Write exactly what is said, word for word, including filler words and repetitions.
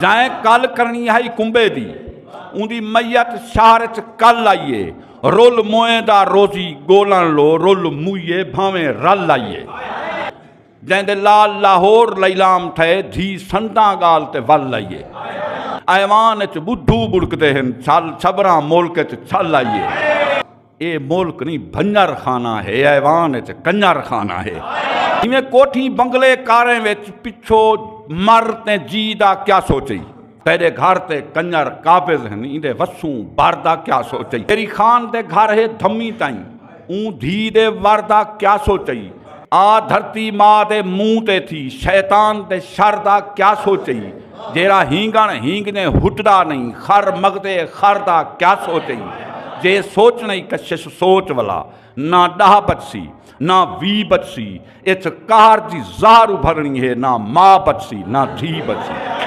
جائیں کل کرنی ہئی کنبے دی، اوندی میت شہر اچ کل آئی اے۔ رل موئیں دا روزی گولݨ لو، رل موئیے بھانویں رل آئی اے۔ جیندے لال لاہور لیلام تھئے، دھی سنداں ڳال تے ول آئی اے۔ ایوان اچ ٻدھو ٻڑکدے ہن، چھل چھبراں ملک اچ چھل آئی اے۔ اے ملک نی بھنجر خانہ ہے، ایوان اچ کنجر خانہ ہے۔ ایویں کوٹھی بنگلے کاریں وچ پچھو مر تے جی دا کیا سوچئی۔ تیݙے گھر تے کنجر قابض ہن، ایندے وسوں بر دا کیا سوچئی۔ تیݙی خان دے گھر ہے دھمی تائیں، اوں دھی دے ور دا کیا سوچئی۔ آ دھرتی ماء دے منہ تے تھی، شیطان دے شر دا کیا سوچئی۔ جیڑھا ہینگݨ ہینگݨے ہٹدا نئیں، خر مڳدے خر دا کیا سوچئی۔ جے سوچݨے کشش سوچ ولا، نہ ݙاہ بچسی، نہ ویہہ بچسی۔ اچ قہر دی زہر ابھرݨی ہے، نہ ماء بچسی، نہ دھی بچسی۔